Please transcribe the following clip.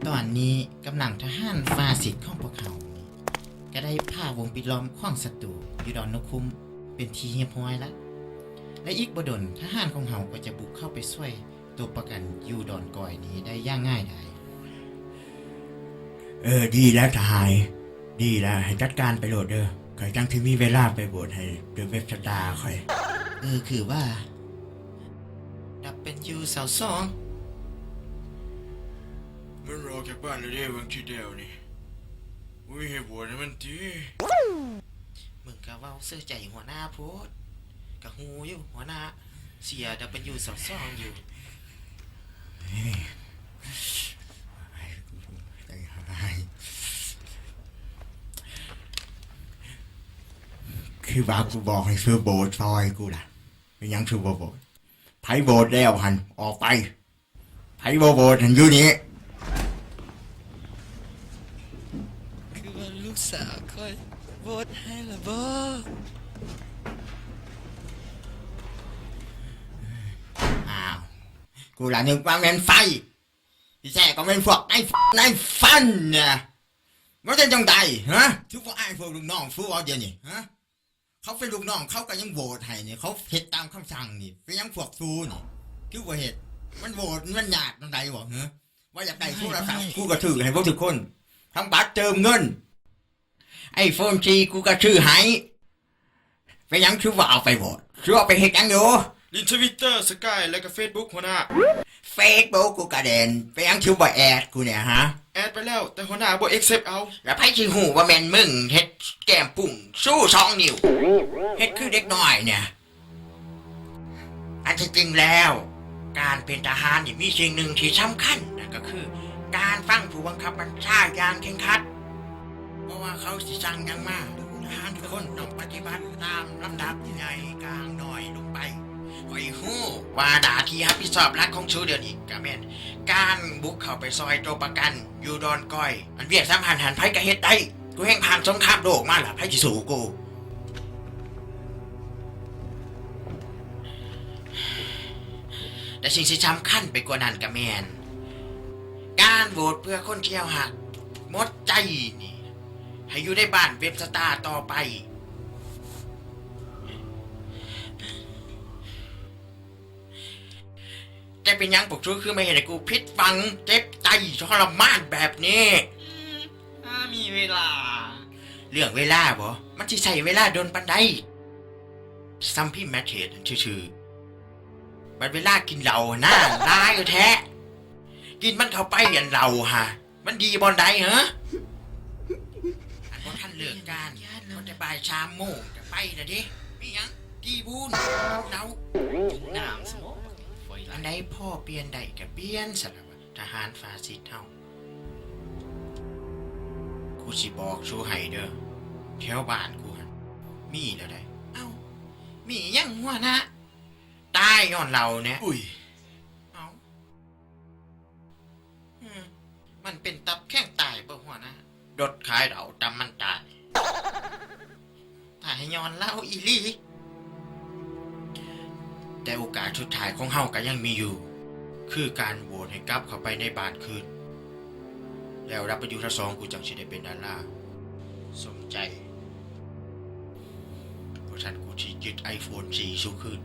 ຕອນນີ້ກຳລັງທະຫານຟາຊິດຂອງພວກເຮົານີ້ ກໍໄດ້ຜ່າວົງປິດລ້ອມຂອງສັດຕູຢູ່ດອນນົກຂຸ້ມເປັນທີ່ຮຽບຮ້ອຍລະ ແລະ ອີກບໍ່ດົນທະຫານຂອງເຮົາກໍຈະບຸກເຂົ້າໄປຊ່ວຍຕົວປະກັນຢູ່ດອນກອຍນີ້ໄດ້ຢ່າງງ່າຍດາຍ. ເອີ ດີແລ້ວທະຫານ ດີແລ້ວ ໃຫ້ຈັດການໄປໂລດເດີ້ ຂ້ອຍຈັ່ງຊິມີເວລາໄປໂຫວດໃຫ້ເດເວັບສະຕາຂ້ອຍ. ເອີ ຄືວ່າ ດັບເບິນຢູຊາວສອງ ມັນອອກຈາກບ້ານແລ້ວເດ້ ວັງທີດຽວນີ້ ບໍ່ມີໃຫ້ໂຫວດໃຫ້ມັນຕິ? ມຶງກະເວົ້າເສີຍໃຈຫົວໜ້າໂພດ ກະຮູ້ຢູ່ຫົວໜ້າເຊຍດັບເບິນຢູຊາວສອງຢູ່. ຄືວ່າກູບອກໃຫ້ເຊີໂຫວດຊ່ອຍກູລະ ເປັນຫຍັງເຊີບໍ່ໂຫວດ? ໃຜໂຫວດແລ້ວຫັ້ນອອກໄປ. ໃຜບໍ່ໂຫວດຫັ້ນຢູ່ນີ້. ຄືວ່າລູກສາວຂ້ອຍໂຫວດໃຫ້ລະບໍ? ອ້າວ ກູລະນຶກວ່າແມ່ນໃຜ ທີ່ແທ້ກໍແມ່ນພວກນາຍ ນາຍຟັນນະ. ມັນເປັນຈັ່ງໃດ ຮະ? ຖືວ່າອ້າຍພວກລູກນ້ອງຟູເອົາດຽວນີ້ ຮະ? ເຂົາເປັນລູກນ້ອງ ເຂົາກໍຍັງໂຫວດໃຫ້ນີ້ ເຂົາເຮັດຕາມຄຳສັ່ງນີ້ ເປັນຫຍັງພວກຊູນີ້ຄືບໍ່ເຮັດ? ມັນໂຫວດ ມັນຍາກຈັ່ງໃດບໍ? ເຮີ ວ່າຢາກໄດ້ໂທລະສັບ ກູກໍຊື້ໃຫ້ເບິດທຸກຄົນ ທັງບັດເຕີມເງິນ ໄອໂຟນສີ່ ກູກໍຊື້ໃຫ້ ເປັນຫຍັງຄືບໍ່ເອົາໄປໂຫວດ? ຄືເອົາໄປເຮັດຫຍັງຢູ່? ຫຼິ້ນ Twitter Skype ແລະກະ Facebook ຫົວໜ້າ. Facebook ກູກະເດັ່ນ ເປັນຫຍັງຄືບໍ່ແອັດກູແດ່ ຮະ? ແອັດໄປແລ້ວ ແຕ່ຫົວໜ້າບໍ່ accept ເອົາ. ແລ້ວໃຜຊິຮູ້ວ່າແມ່ນມຶງເຮັດແກ້ມປຸ້ງຊູສອງນິ້ວ ເຮັດຄືເດັກນ້ອຍນີ້? ອັນທີ່ຈິງແລ້ວ ການເປັນທະຫານນີ້ມີສິ່ງໜຶ່ງທີ່ສຳຄັນ ນັ້ນກໍຄືການຟັງຜູ້ບັງຄັບບັນຊາຢ່າງເຄັ່ງຄັດ. ບໍ່ວ່າເຂົາຊິສັ່ງຫຍັງມາ ທະຫານທຸກຄົນຕ້ອງປະຕິບັດຕາມລຳດັບໃຫຍ່ກາງນ້ອຍລົງໄປ. ຂ້ອຍຮູ້ວ່າໜ້າທີ່ຮັບຜິດຊອບຫຼັກຂອງສູດຽວນີ້ກະແມ່ນການບຸກເຂົ້າໄປຊ່ອຍໂຕປະກັນຢູ່ດອນກອຍ. ອັນວຽກສຳຄັນຫັ້ນໃຜກະເຮັດໄດ້. ກູແຮ່ງຜ່ານສົງຄາມໂລກມາລະ ໃຜຊິສູ້ກູ? ແຕ່ສິ່ງທີ່ສຳຄັນໄປກວ່ານັ້ນກະແມ່ນ ການໂຫວດເພື່ອຄົນທີ່ເຮົາຮັກໝົດໃຈນີ້ ໃຫ້ຢູ່ໃນບ້ານເວັບສະຕາຕໍ່ໄປ. ແຕ່ເປັນຫຍັງພວກສູຄືມາເຮັດໃຫ້ກູຜິດຫວັງ ເຈັບໃຈ ທໍລະມານແບບນີ້? ອືມ ຫາມີເວລາ. ເລື່ອງເວລາບໍ? ມັນຊິໃຊ້ເວລາດົນປານໃດ? ສ່ຳພິມແມັດເທດຊື່ໆ ບັດເວລາກິນເຫຼົ້າຫັ້ນນາ ຫຼາຍແທ້. ກິນມັນເຂົ້າໄປ ອັນເຫຼົ້າຫະ ມັນດີບ່ອນໃດຫະ? ອັນບໍ່ທັນເລີກການ ພໍແຕ່ບ່າຍສາມໂມງກະໄປລະເດ້. ມີຫຍັງ? ຕີບູນ ເຫຼົ້າ ກິນນ້ຳຊັ້ນບໍ? ອັນໃດພໍປ່ຽນໄດ້ກະປ່ຽນຊັ້ນລະວະ ທະຫານຟາຊິດເຮົາ. ກູຊິບອກຊູໃຫ້ເດີ ແຖວບ້ານກູຫັ້ນມີແລ້ວໃດ໋. ເອົ້າ ມີຫຍັງຫົວໜ້າ? ຕາຍຍ້ອນເຫຼົ້າແນ່. ອຸ້ຍ ເອົ້າ ອືມ ມັນເປັນຕັບແຂງຕາຍບໍຫົວໜ້າ? ດົດຂາຍເຫຼົ້າຕຳມັນຕາຍ. ຕາຍຍ້ອນເຫຼົ້າອີ່ຫຼີ. ແຕ່ໂອກາດສຸດທ້າຍຂອງເຮົາກໍຍັງມີຢູ່ ຄືການໂຫວດໃຫ້ກັບເຂົ້າໄປໃນບ້ານຄືນ. ແລ້ວດັບເບິນຢູຊາວສອງ ກູຈັ່ງຊິໄດ້ເປັນດາລາສົມໃຈ. ເພາະຊັ້ນ ກູຊິຍຶດໄອໂຟນສີ່ ຊູຄືນ.